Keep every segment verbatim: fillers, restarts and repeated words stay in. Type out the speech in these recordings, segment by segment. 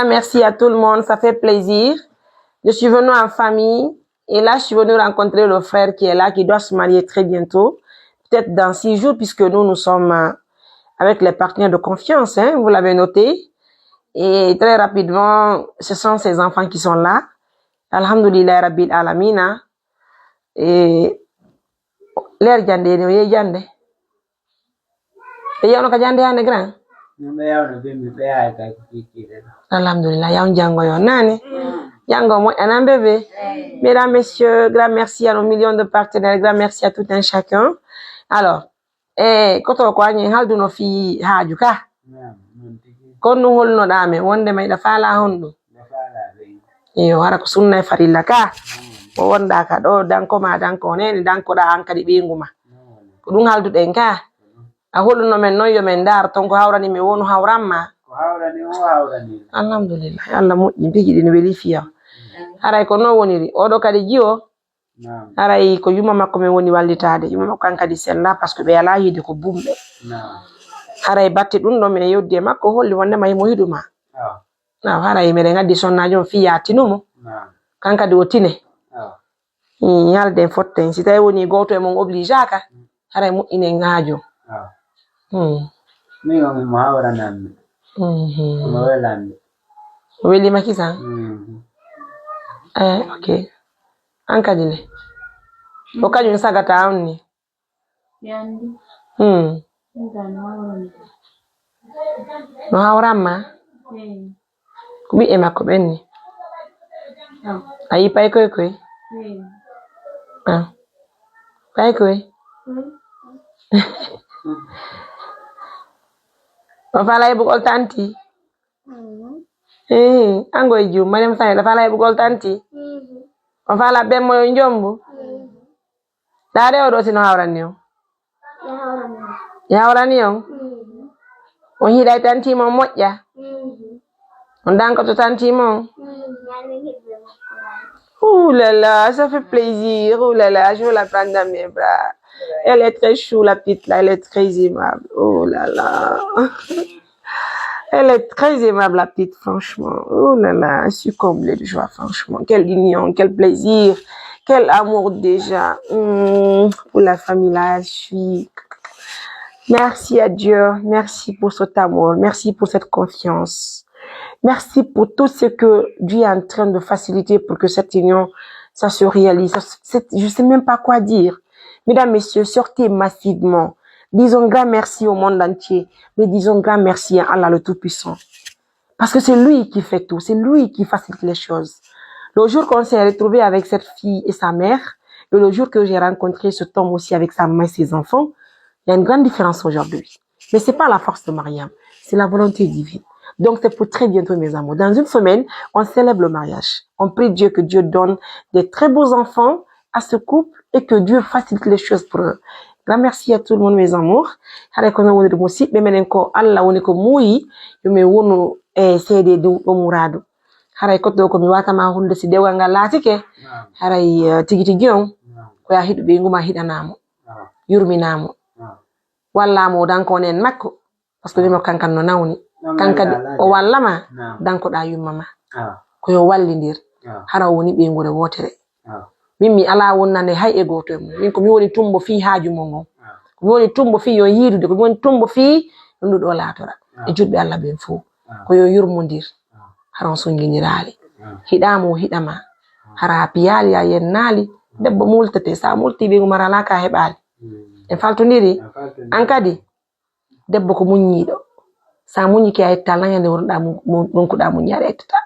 Merci à tout le monde, ça fait plaisir. Je suis venue en famille et là, je suis venue rencontrer le frère qui est là, qui doit se marier très bientôt, peut-être dans six jours, puisque nous, nous sommes euh, avec les partenaires de confiance, hein, vous l'avez noté. Et très rapidement, ce sont ces enfants qui sont là. Alhamdulillah Rabbil Alamina. E leer jannde, ene o yehi jannde. Ɓe yewno ka jannde hannde, grand? Min ɓe yawno bimbi, ɓe yahay kay ko kiikiiɗe ɗo. Alhamdulillah, yaw janngo yo naane. Janngo moƴƴa nan, bébé. Mesdames, messieurs, grand merci à nos millions de partenaires, grand merci à tout un chacun. Alors, e koto ko añen halduno fii haaju ka. Naam, non tigi. Kon ɗum holnoɗaa men wonde ma hiɗa faalaa honɗum? Miɗo faalaa ɓen. Iyo, hara ko sunna e farilla ka. Naam. Ko wonɗaa ka ɗo, danko ma, danko o nene, dankoɗaa an kadi ɓeyngu ma. Naam. Ko ɗum halduɗen ka. Ko ɗum. A holuno men non yo men ndaar ton ko hawrani men wonu hawran ma. Ko hawrani o hawrani. Alhamdulillah, Allah moƴƴi, piiji ɗin weli fiya. Mm. Haray ko non woniri. Oɗo kadi jiwo. Naam. Haray ko yumma makko men woni wallitaade. Yumma makko kan kadi sella, parce que ɓe alaa yiide ko bumɓe. Naam. Haray batte ɗum ɗo miɗen yewdi e makko, holli wonde ma himo hiɗu ma. Awa. Naam, haray meɗen addi sonnaajo on fii yaa tinu mo. Naam. Kan kadi o tine. Awa. Hmm, yalden fotten. Si tawi woni gooto e mon obligeaka, haray moƴƴinen haaju. Awa. Hmm. Min on himo hawranammi. Mhm. Himo welammi. O welii ma kisan? Mhm. Eh, ok. An kadi le? Ko kañum sagata on ni? Mi anndi. Hmm. Ɗum ka no hawrani. No hawran ma? Eey. Ko ɓiɓɓe makko ɓen ni? Ah. A yii paykoy koy? Eey. Ah. Paykoy? Hmm. O faalaa heɓugol tanti? Mhm. Eey, an goy jum, Mariam Sane, ɗo faalaa heɓugol tanti? Mhm. O faalaa bemmo yo njombu? Mhm. Ɗaade o ɗo si no hawranni on? Mi hawrani on. Mi hawrani on? Mhm. On hiɗay tanti mon moƴƴa? Mhm. On dankoto tanti mon? Mhm. Yalla hiɓɓe makko. Ouh là là, ça fait plaisir. Ouh là là, je veux la prendre dans mes bras. Elle est très chou, la petite là, elle est très aimable. Oh là là. Elle est très aimable, la petite, franchement. Oh là là, je suis comblée de joie, franchement. Quelle union, quel plaisir, quel amour déjà. Hmm, pour la famille là, je suis. Merci à Dieu, merci pour cet amour, merci pour cette confiance. Merci pour tout ce que Dieu est en train de faciliter pour que cette union, ça se réalise. Ça, c'est, je sais même pas quoi dire. Mesdames, messieurs, sortez massivement. Disons grand merci au monde entier, mais disons grand merci à Allah le Tout-Puissant. Parce que c'est lui qui fait tout, c'est lui qui facilite les choses. Le jour qu'on s'est retrouvé avec cette fille et sa mère, et le jour que j'ai rencontré cet homme aussi avec sa maman et ses enfants, il y a une grande différence aujourd'hui. Mais c'est pas la force de Mariam, c'est la volonté divine. Donc c'est pour très bientôt, mes amours. Dans une semaine, on célèbre le mariage. On prie Dieu que Dieu donne des très beaux enfants à ce couple et que Dieu facilite les choses pour eux. Grand merci à tout le monde, mes amours. Haray ko non woniri musiɓɓe meɗen ko Allah woni ko muuyi, yo men wonu e seede ɗum ɗo muraadu. Haray ko ɗo ko mi waatama hulde si dewgal ngal laatike. Naam. Haray, eh, tigi tigi on, naam, ko ya hiɗu ɓeyngu ma hiɗanamo, naam, yurminamo. Naam. Walla mo danko nen makko, parce que wimo kankan no nawni. Kanka o walla ma, dankoɗa yumma ma. Ko yo wallindir. Hara o woni ɓeynguure wootere. Min mi alaa wonnande hay e gooto e mon. Min ko mi woni tumbo fii haaju mon on. Ko mi woni tumbo fii yo yiidude, ko mi woni tumbo fii no ndu ɗo laatora. E juɗɓe Allah ɓen fow. Ko yo yurmondir. Hara on sonjiniraali. Hiɗa mo, o hiɗa ma. Hara a piyaali, a yennaali. Debbo multete, sa multi ɓeyngu mara alaa ka heɓaali. En faltondiri. An kadi, debbo ko muññiiɗo. Sa muññike a yetta Allah, ñande wonɗa mu-, mu-, ronkuɗa muññaare a yettata.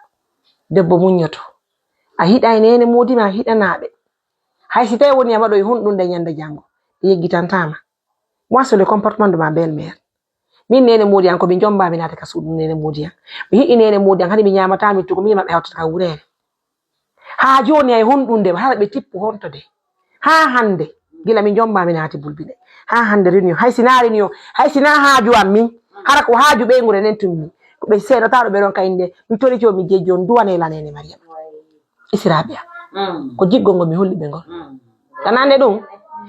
Debbo muññoto. A hiɗa e neene moodi ma, a hiɗanaaɓe. Hay si tawi woni a waɗoy honɗunde ñande janngo, ɓe yeggitantaa ma. Moi, c'est le comportement de ma belle-mère. Min neene moodi an, ko mi jomba mi naata ka suudu neene moodi an. Mi hiɗi neene moodi an, hani mi ñaamataa mi tuko, min e maɓɓe hawtata ka wureere. Haa jooni hay honɗunde, hara ɓe tippu honto de. Haa hannde, gila mi jomba mi naati bulbine. Haa hannde réunion, hay si naa réunion, hay si naa haaju am min, hara ko haaju ɓeynguure nden tun min. Ko ɓe seeɗotaaɗo ɓe ɗon ka innde, mi torike on, mi jejji on, duwane la neene Mariama. Isiraaɓe am. Ko jiggol ngol mi holli ɓe ngol. Ka nande ɗum,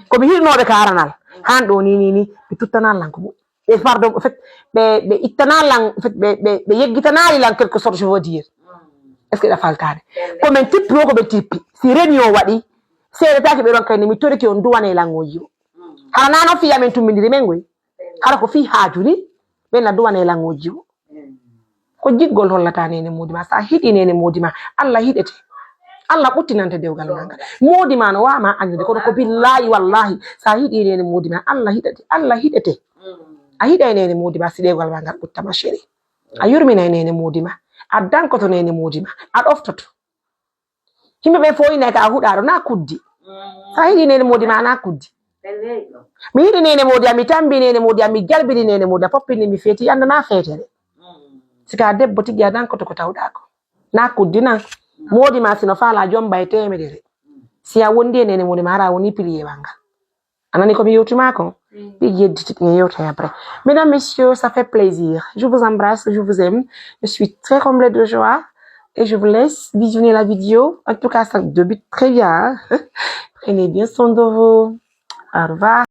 ko mi hiɗunooɓe ka aranal. Haan ɗo ni, ni, ni, mi tuttana Allah ko moƴƴi. ɓe, pardon, en fait, ɓe, ɓe ittana lan, en fait, ɓe, ɓe, ɓe yeggitanaali lan quelque sorte, je veux dire. Est-ce que ɗa faltaade? Ko men tippi o, ko ɓe tippi. Si réunion waɗi, seeɗa taki ɓe ɗon kayni, mi torike on duwane lan o jiwo. Hara naa non fii amen tumbindiri men goy. Hara ko fii haaju ni, ɓen na duwane lan o jiwo. Ko jiggol hollata neene moodi ma. Sa hiɗi neene moodi ma, Allah hiɗete. Allah ɓuttinante dewgal ma ngal. Moodi ma no waama anndude, kono ko billaahi wallaahi, sa hiɗi neene moodi ma, Allah hiɗete. Allah hiɗete. A hiɗay neene moodi ma si dewgal ma ngal ɓutta, ma chérie. A yurminay neene moodi ma. A dankoto neene moodi ma. A ɗoftoto. Yimɓe ɓe fof ina ka a huɗaɗo, na kuddi. Sa hiɗi neene moodi ma, na kuddi. Mi hiɗi neene moodi am, mi tambi neene moodi am, mi jalbini neene moodi am, poppini mi feeti, annda na feetere. Si ka debbo tigi a dankoto ko tawɗa ko. Na kuddi na. Moodi ma sino faala jomba e teemedere. Si a wondi e neene moodi ma, hara woni piliye wanga. A nani ko mi yewti ma kon? Ɗi yedditi ɗin e yewta après. Mesdames, messieurs, ça fait plaisir. Je vous embrasse, je vous aime. Je suis très comblée de joie et je vous laisse visionner la vidéo. En tout cas, ça débute très bien, hein. Prenez bien soin de vous. Au revoir.